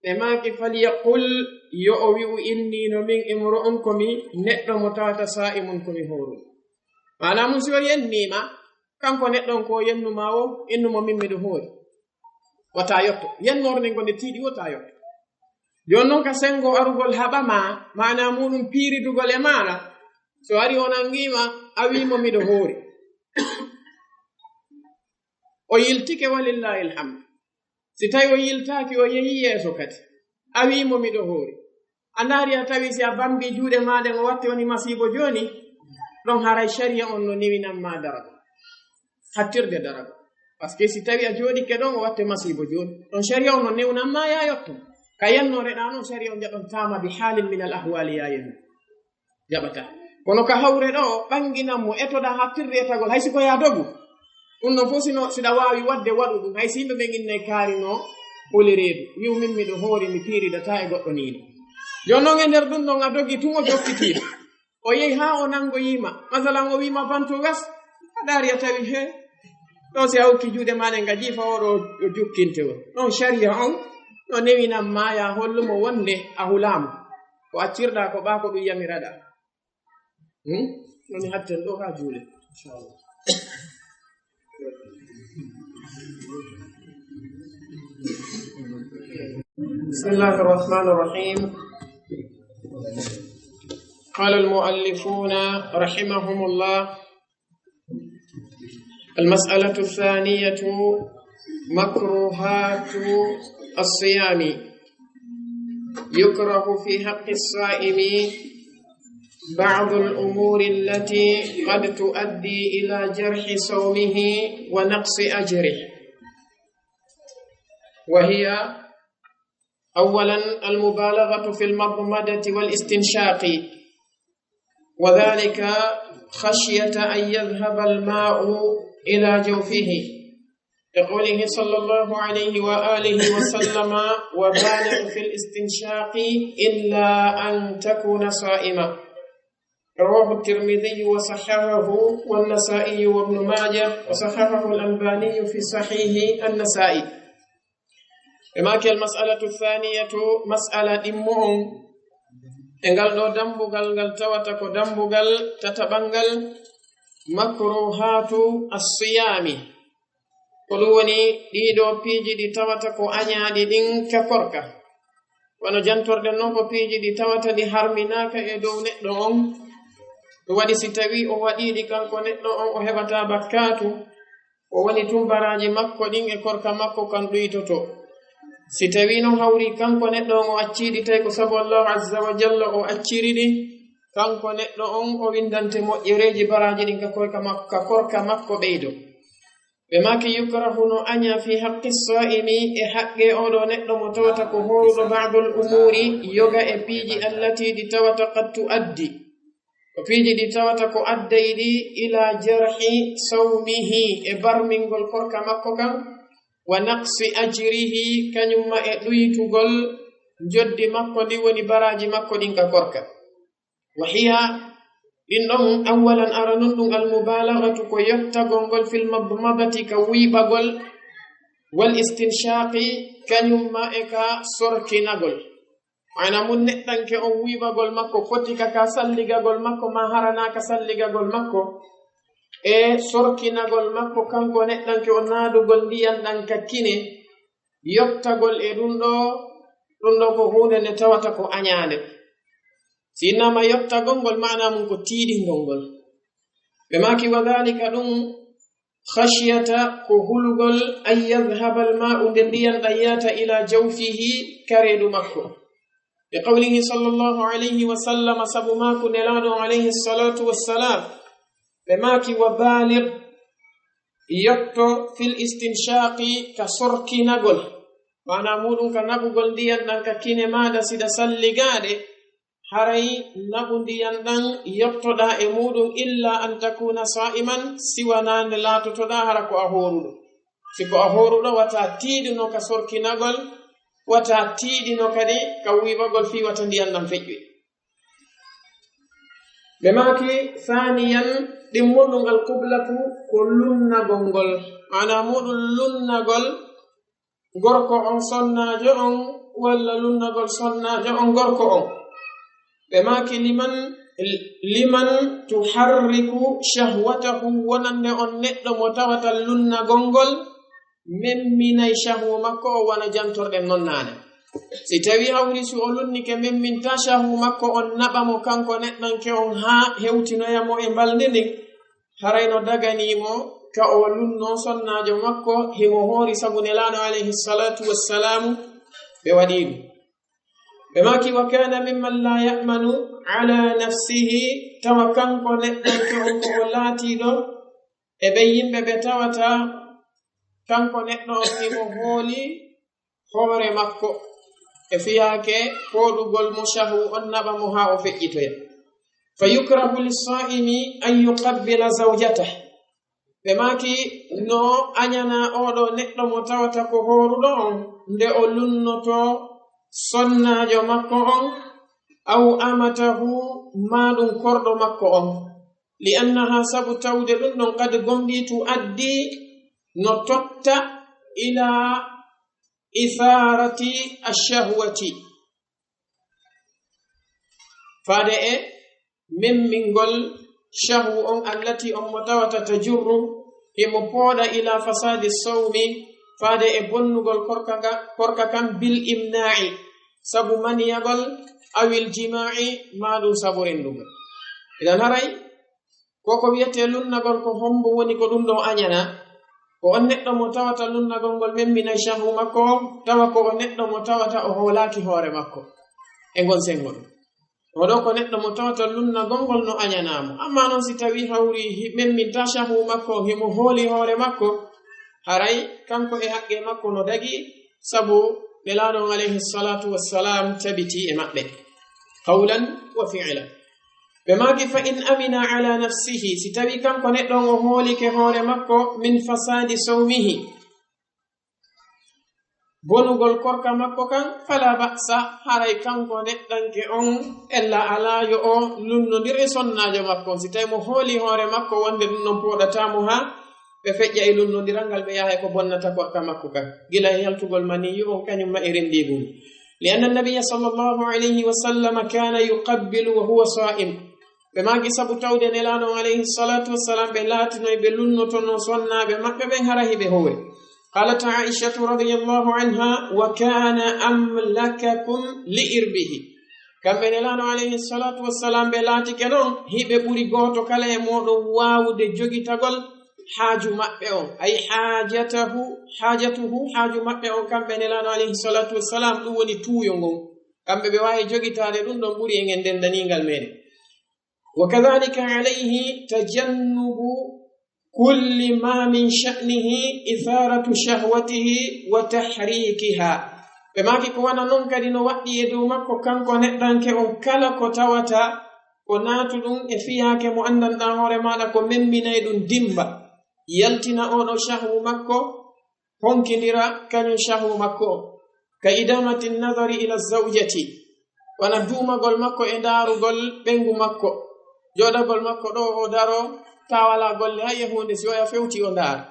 ɓe maaki, falyaqul, yo o wi'u, inni no min imru'un ko mi neɗɗo mo tawata saa'imun ko mi hooruɗo. Maanaa mun si o yennii ma, kanko neɗɗo on ko o yennu ma o, innu mo min miɗo hoori. Wata yotto. Yennoore nden gonde tiiɗi wata yotto. Jooni non ka senngo arugol haɓa ma, maanaa muɗum piiridugol e maana, so ari o nanngi ma, a wii mo miɗo hoori. O yiltike, walillahi alhamdu. Si tawi o yiltaaki, o yehi yeeso kadi, a wii mo miɗo hoori. A ndaari a tawi si a bambi juuɗe maa ɗen o watte woni masiibo jooni, ɗon haray shari'a on no newinan ma daraja. Hattirde daraja. Parce que si tawi a jooɗike ɗon o watte masiibo jooni, ɗon shari'a on no newnan ma ya yotto. Ka yennoore ɗa non shari'a on jaɓan taama bi halin min al ahwali ya yenno. Jaɓata. Kono ka hawre ɗo, ɓannginan mo, etoɗa hattirde etagol, hay si ko yaa dogu. Ɗum ɗon fof sino, siɗa waawi waɗde, waɗu ɗum, hay si yimɓe ɓen innay kaari no oli reedu. Wi'u min miɗo hoori, mi piiridataa e goɗɗo nii. Jooni non e nder ɗum ɗon a dogi tun o jokkitiima. O yehi haa o nanngoyii ma. Masalan o wii ma banto gas, a ndaari a tawi he. Ɗo si a hokki juuɗe maa ɗen nga jiifa oɗo o jukkinte o. Ɗon shari'a on, no newinan ma yaa hollu mo wonde a hulaama. Ko accirɗaa ko ɓaa ko ɗum yamiraɗaa. Hmm? Woni hatten ɗo haa juule. Inchallah. بسم الله الرحمن الرحيم. قال المؤلفون رحمهم الله: المسألة الثانية: مكروهات الصيام. يكره في حق الصائم بعض الأمور التي قد تؤدي إلى جرح صومه ونقص أجره، وهي: أولا، المبالغة في المضمضة والاستنشاق، وذلك خشية أن يذهب الماء إلى جوفه، لقوله صلى الله عليه وآله وسلم: وبالغ في الاستنشاق إلا أن تكون صائما. رواه الترمذي وصححه والنسائي وابن ماجه، وصححه الألباني في صحيح النسائي. Ɓe maaki, al mas'alatu thaniyatu, mas'ala ɗimmo on, e ngal ɗo dambugal ngal tawata ko dambugal tataɓal ngal, makruhatu as-siyami. Ko ɗum woni ɗiɗo piiji ɗi tawata ko añaaɗi ɗin ka korka. Wano jantorɗen non ko piiji ɗi tawata ɗi harminaaka e dow neɗɗo on. Ɗum waɗi si tawi o waɗii ɗi kanko neɗɗo on o heɓata bakkaatu. O woni tun baraaji makko ɗin e korka makko kan ɗuytoto. Si tawi non hawri kanko neɗɗo on o accii ɗi tawi ko sabu Allahu azza wa jalla o acciri ɗi, kanko neɗɗo on o winndante moƴƴereeji baraaji ɗin ka korka makko, ka korka makko ɓeydo. Ɓe maaki, yukrahu, no añaa, fi haqqi saa'imi, e haqqe oo ɗoo neɗɗo mo tawata ko hooruɗo, ba'dul umuuri, yoga e piiji, allati, ɗi tawata, qad tu'addi, ko piiji ɗi tawata ko adday ɗi, ila jarhi sawmihi, e barmingol korka makko kan, wa naqsi ajrihi, kañum ma e ɗuytugol njoddi makko ndi, woni baraaji makko ɗin ka korka. Wa hiya, ɗin ɗon, awwalan, aranun ɗum, al mubalaghatu, ko yottagol ngol, fil madmadati, ka wuyɓagol, wal istinshaqi, kañum ma e ka sorkinagol. Maana mun, neɗɗanke on wuyɓagol makko foti ka, ka salligagol makko, ma harana ka salligagol makko, e sorkinagol makko, kanko neɗɗanke on naadugol ndiyan ɗan ka kine, yottagol e ɗum ɗo, ɗum ɗo ko huunde nde tawata ko añaande. Si innama yottagol ngol, maana mun ko tiiɗingol ngol. Ɓe maaki, wa dhalika, ɗum, khashyata, ko hulugol, an yadhhaba al ma'u, nde ndiyan ɗan yaata, ila jawfihi, ka reedu makko. Bi qawlihi sallallahu alayhi wa sallam, sabu maaku Nelaaɗo alayhi salatu wassalam, ɓe maaki, wa baligh, yotto, fil istinshaqi, ka sorkinagol, maana muɗum ka naɓugol ndiyan ɗan ka kine maaɗa, siɗa salligaade, haray naɓu ndiyan ɗan, yottoɗaa e muɗum, illa an takuna sa'iman, si wanaa nde laatotoɗaa hara ko a hooruɗo. Si ko a hooruɗo, wata tiiɗuno ka sorkinagol, wata tiiɗuno kadi ka wuyɓagol fii wata ndiyan ɗan feƴƴoy. Ɓe maaki, thaniyan, ɗimmuɗum, al qiblatu, ko lunnagol ngol, maana muɗum lunnagol gorko on sonnaajo on, walla lunnagol sonnaajo on gorko on. Ɓe maaki, liman, liman tuharriku shahwatahu, wonande on neɗɗo mo tawata lunnagol ngol memminay shahwu makko o, wano jantorɗen non naane. Si tawi hawri si o lunnike memminta shahwu makko on naɓa mo kanko neɗɗanke on haa hewtinoya mo e mbalndi ndin, haray no daganii mo ka o lunnoo sonnaajo makko himo hoori, sabu Nelaaɗo alayhi salatu wassalamu ɓe waɗii ɗum. Ɓe maaki, wa kana mimman la ya'manu ala nafsihi, tawa kanko neɗɗanke on ko o laatiiɗo e ɓen yimɓe ɓe tawata kanko neɗɗo on himo hooli hoore makko e fiyaake fooɗugol mo shahwu on naɓa mo haa o feƴƴitoya. Fa yukrahu lis-saa'imi an yuqabbila zawjatah. Ɓe maaki, no añanaa oo ɗoo neɗɗo mo tawata ko hooruɗo on nde o lunnotoo sonnaajo makko on, aw amatahu, maa ɗum korɗo makko on. Li annaha, sabu tawde ɗum ɗon, qad, gomɗii, tu'addi, no totta, ila itharati ash-shahwati, faade e memmingol shahwu on, allati, on mo tawata, tajurru, himo pooɗa, ila fasadi sawmi, faade e bonnugol korka nga, korka kan, bil imna'i, sabu maniyagol, awil jima'i, maa ɗum sabu renndugol. Idan haray, ko ko wiyetee lunnagol, ko hombo woni ko ɗum ɗo añana? Ko on neɗɗo mo tawata lunnagol ngol memminay shahwu makko on, tawa ko on neɗɗo mo tawata o hoolaaki hoore makko e ngon sengo ɗum. Oɗo ko neɗɗo mo tawata lunnagol ngol no añanaa mo. Amma non si tawi hawri hi-, memminta shahwu makko on, himo hooli hoore makko, haray kanko e haqqe makko no dagi, sabu Nelaaɗo on alayhi salatu wassalam tabiti e maɓɓe, qawlan wa fi'lan. Ɓe maaki, fa in amina ala nafsihi, si tawi kanko neɗɗo on o hoolike hoore makko, min fasadi sawmihi, bonugol korka makko kan, fala ba'sa, haray kanko neɗɗanke on ella alaa yo o lunnondir e sonnaajo makko on. Si tawi mo hooli hoore makko wonde ɗum non pooɗataa mo haa ɓe feƴƴa e lunnondiral ngal, ɓe yaha e ko bonnata korka makko kan, gila e yaltugol maniyyu on kañum ma e renndiigu ngu. Li anna nabiyya sallallahu alayhi wa sallam kana yuqabbilu wa huwa sa'im. Ɓe maaki sabu tawde Nelaaɗo on alayhi salatu wassalam ɓe laatinoy ɓe lunnotono sonnaaɓe maɓɓe ɓen hara hiɓe hoori. Qalat Aishatu radiyallahu anha, wa kana amlakakum li irbihi. Kamɓe Nelaaɗo alayhi salatu wassalam ɓe laatike ɗon hiɓe ɓuri gooto kala e mooɗon waawude jogitagol haaju maɓɓe on, ay haajatahu, haajatuhu, haaju maɓɓe on kamɓe Nelaaɗo alayhi salatu wassalam, ɗum woni tuuyo ngon. Kamɓe ɓe waawi jogitaade ɗum ɗon ɓuri en e ndenndaniingal meɗen. وكذلك عليه تجنب كل ما من شأنه إثارة شهوته وتحريكها. Ɓe maaki ko wona noon kadi no waɗɗii e dow makko kanko neɗɗanke on kala ko tawata ko naatuɗum e fiyaake mo anndanɗaa hoore maaɗa ko memminay ɗum dimba, yaltina oɗo shahwu makko, honkindira kañum shahwu makko o. Ka idamati nadari ila zawjati, wona duumagol makko e ndaarugol ɓeyngu makko, jooɗagol makko ɗo o daro, taa walaa golle hay e huunde, si oya fewti o ndaara,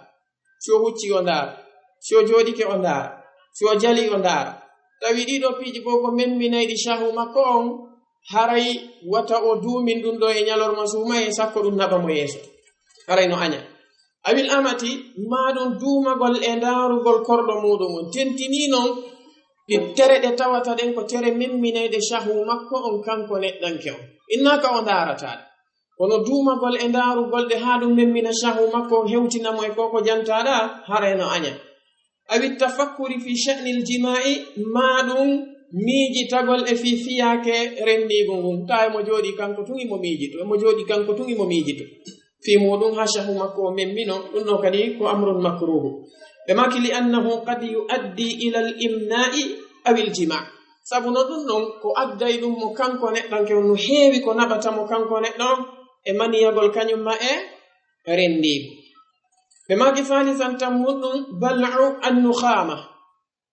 si o hucci o ndaara, si o jooɗike o ndaara, si o jali o ndaara. Tawi ɗiɗo piiji goo ko memminayɗi shahwu makko on, haray wata o duumin ɗum ɗo e ñalorma suumaye, sakko ɗum naɓa mo yeeso. Haray no aña. Awil amati, maa ɗum duumagol e ndaarugol korɗo muuɗum on. Tentinii noon ɗi tere ɗe tawata ɗen ko tere memminayɗe shahwu makko on kanko neɗɗanke on. Innaaka o ndaarataa ɗe. Kono duumagol e ndaarugol ɗe haa ɗum memmina shahwu makko on hewtina mo e ko ko jantaaɗaa, haray no aña. Awi tafakkuri fi sha'nil jimaa'i, maa ɗum miijitagol e fii fiyaake renndiigu ngun. Taa emo jooɗii kanko tun imo miijito, emo jooɗii kanko tun imo miijito. Fii muuɗum haa shahwu makko o memmino, ɗum ɗo kadi ko amrun makruuhu. Ɓe maaki, li annahu qad yu'addi ilal imnaa'i awil jimaa'. Sabu no ɗum ɗon ko adday ɗum mo kanko neɗɗanke on, no heewi ko naɓata mo kanko neɗɗo on e maniyagol kañum ma e renndiigu. Ɓe maaki, saalisan, tammuɗum, bal'u annukhaama.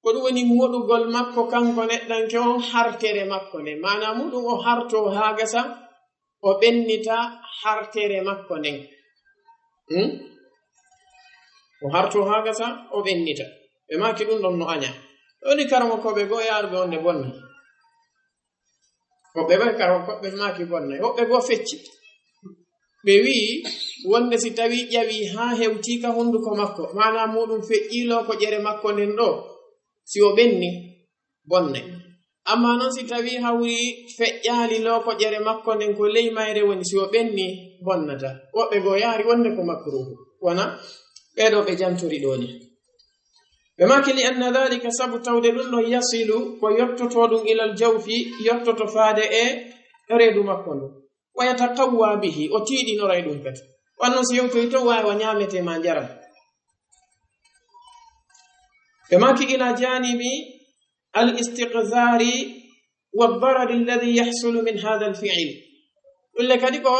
Ko ɗum woni moɗugol makko kanko neɗɗanke on hartere makko nden. Maanaa muuɗum o hartoo haa gasa, o ɓennita hartere makko nden. Hmm? O hartoo haa gasa, o ɓennita. Ɓe maaki ɗum ɗon no aña. Ɗo woni karamokooɓe goo yaaruɓe wonde bonnay. Woɓɓe goo kara, woɓɓe maaki bonnay. Woɓɓe goo fecci. Ɓe wi'i wonde si tawii ƴawii haa hewtii ka hunduko makko, maanaa muuɗum feƴƴii lookoƴere makko nden ɗo, si o ɓenni, bonnay. Ammaa non si tawii hawri feƴƴaali lookoƴere makko nden ko ley mayre woni, si o ɓenni, bonnataa. Woɓɓe goo yaari wonde ko makruuhu. Wona ɓee ɗoo ɓe jantori ɗoo ni. Ɓe maaki, li anna dhalika, sabu tawde ɗum ɗon, yasilu, ko yottotoo ɗum, ilal jawfi, yottoto faade e reedu makko ndu. Wa yataqawwa bihi, o tiiɗinoray ɗum kadi. Wanno si yewtoyi ton, waawa ñaametee maa njaram. Ɓe maaki, ila janibi al istiqzari wa darari alladhi yahsulu min hadha al fi'l. Ɗum le kadi ko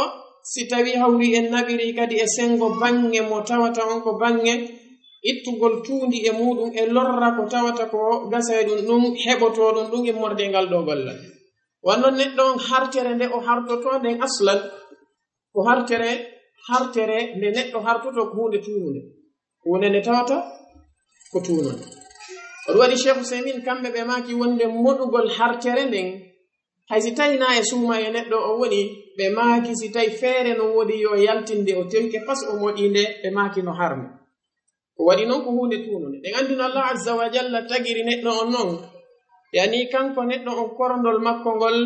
si tawii hawri en naɓiri kadi e senngo baŋŋe mo tawata on ko baŋŋe ittugol tuundi e muuɗum e lorra ko tawata ko gasa e ɗum, ɗum heɓotoo ɗum, ɗum immorde e ngal ɗoo gollal. Wanno neɗɗo on hartere nde o hartotoo nden aslan, ko hartere, hartere nde neɗɗo hartotoo ko huunde tuununde. Huunde nde tawata ko tuununde. Ko ɗum waɗi Cheikh Ousaymin, kamɓe ɓe maaki wonde moɗugol hartere nden, hay si tawi naa e suuma e neɗɗo o woni, ɓe maaki si tawi feere no woodi yo yaltinde o tewke pas o moɗii nde, ɓe maaki no harmi. Ko waɗi non ko huunde tuununde. Ɗen anndi no Allah azza wa jalla tagiri neɗɗo on non. Yani kanko neɗɗo on korondol makko ngol,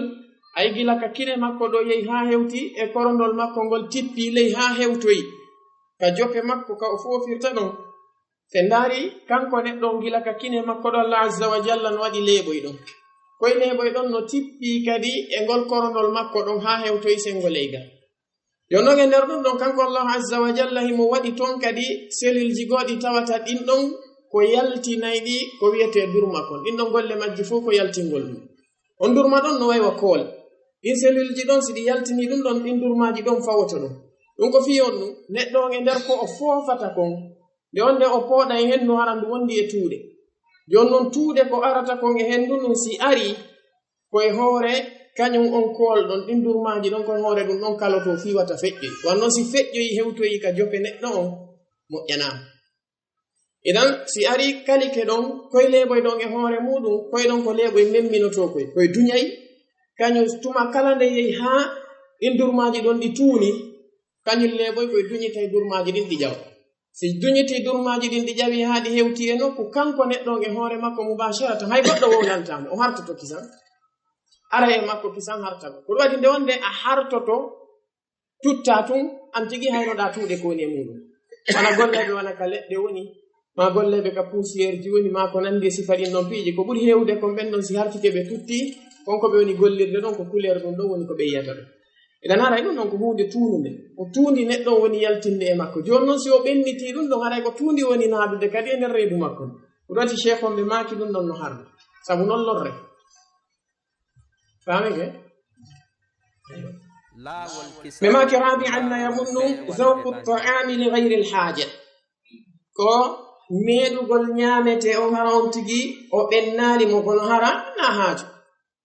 ay gila ka kine makko ɗo yehi haa hewti e korondol makko ngol tippi ley haa hewtoyi. Ka jope makko ka o foofirta ɗon. Se ndaari kanko neɗɗo on gila ka kine makko ɗo Allah azza wa jalla no waɗi leeɓoy ɗon. Koy leeɓoy ɗon no tippi kadi e ngol korondol makko ɗon haa hewtoyi senngo leygal. Yo non e nder ɗum ɗon, kanko Allahu azza wa jalla himo waɗi toon kadi selulji goɗɗi tawata ɗin ɗon ko yaltinayɗi ko wiyetee durma kon. Ɗin ɗon golle majji fof ko yaltingol ɗum. On durma ɗon no way wa kool. Ɗin selulji ɗon, si ɗi yaltinii ɗum ɗon, ɗin durmaaji ɗon fawoto ɗum. Ɗum ko fii on ɗum, neɗɗo on e nder ko o foofata kon, nde on nde o pooɗa e henndu, hara ndu wondi e tuuɗe. Jooni non tuuɗe ko arata kon e henndu ndun si arii, ko e hoore kañum on kool ɗon, ɗin durmaaji ɗon, ko e hoore ɗum ɗon kalotoo fii wata feƴƴoy. Wanno si feƴƴoyi hewtoyi ka jope neɗɗo on, moƴƴanaama. Idan, si arii kalike ɗon, koy leeɓoy ɗon e hoore muuɗum, koy ɗon ko leeɓoy memminotoo koy, koy duñay, kañum tuma kala nde yehi haa ɗin durmaaji ɗon ɗi tuuni, kañum leeɓoy koy duñitay durmaaji ɗin ɗi ƴawa. Si duñitii durmaaji ɗin ɗi ƴawi haa ɗi hewti e nokku, kanko neɗɗo on e hoore makko mubaasharatan, hay goɗɗo wowlantaa mo, o hartoto kisan. Ara e makko kisan hartago. Ko ɗum waɗi nde wonde a hartoto, tuttaa tun, an tigi haynoɗaa tuuɗe ko woni e muuɗum. Wona golleeɓe wona ka leɗɗe woni, maa golleeɓe ka poussière ji woni, maa ko nanndi e sifa ɗin ɗon piiji. Ko ɓuri heewude kon ɓen ɗon si hartike ɓe tutti, kon ko ɓe woni gollirde ɗon ko couleur ɗum ɗon woni ko ɓe yiyata ɗum. Eɗen haray ɗum ɗon ko huunde tuununde. O tuundi neɗɗo on woni yaltinde e makko. Jooni noon si o ɓennitii ɗum ɗon, haray ko tuundi woni naadude kadi e nder reedu makko. Ko ɗum waɗi cheikh on ɓe maaki ɗum ɗon no harmi. Sabu noon lorre. Faami ke? Ɓe maaki rabi'an na yamunnu zawqu ta'ami li ghayril haaja. Ko meeɗugol ñaamete on hara on tigi o ɓennaali mo kono hara na haaju.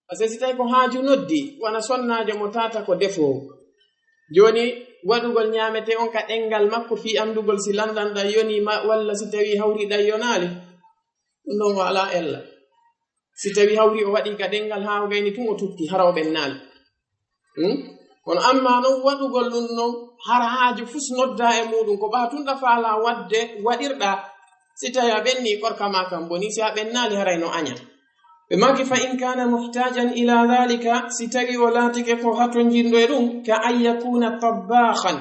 Parce que si tawi ko haaju noddi, wona sonnaajo mo tata ko defoowo. Jooni waɗugol ñaamete on ka ɗenngal makko fii anndugol si lanɗan ɗan yonii ma, walla si tawi hawri ɗan yonaali. Ɗum ɗon o alaa ella. Si tawi hawri o waɗi ka ɗenngal haa o gayni tun o tutti, hara o ɓennaali. Hmm? Kono amma non waɗugol ɗum non, hara haaju fus nodda e muɗum, ko ɓa tun ɗa faala waɗde, waɗirɗa. Si tawi a ɓenni, korka ma kan boni, si a ɓennaali, haray no aña. Ɓe maaki, "Fa in kana muhtajan ila dhalika", si tawi o laatike ko hatonjinɗo e ɗum, ka an yakuna tabbakhan.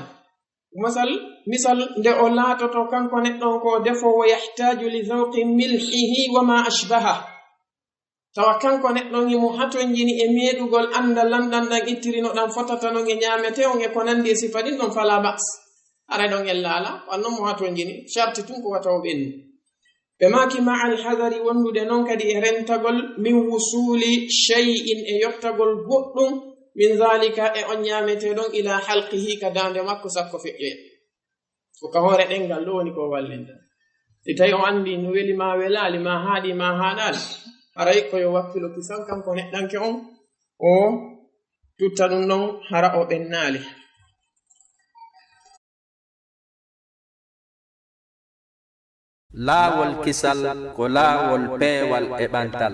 Masal, misal, nde o laatoto kanko neɗɗo on ko o defoowo, yahtaju li zawqi milhihi wa ma ashbaha. Tawa kanko neɗɗo on himo hatonjini e meeɗugol annda lanɗan ɗan ittiri no ɗan fotata non e ñaamete on e ko nandi e sifa ɗin ɗon, fala ba's. Haray ɗon ella alaa, wan non mo hatonjini, sharti tun ko wata o ɓenni. Ɓe maaki ma'al hadari, wondude non kadi e rentagol, min wusuli shay'in, e yottagol goɗɗum, min zalika, e on ñaamete ɗon, ila halqihi, ka daande makko, sakko feƴƴoya. Ko ka hoore ɗenngal ɗo woni ko wallinta. Si tawi o anndi no weli ma welaali, ma haaɗi ma haaɗaali, haray ko yo wakkilo kisan kanko neɗɗanke on, o tutta ɗum ɗon hara o ɓennaali. Laawol kisal ko laawol peewal e ɓantal.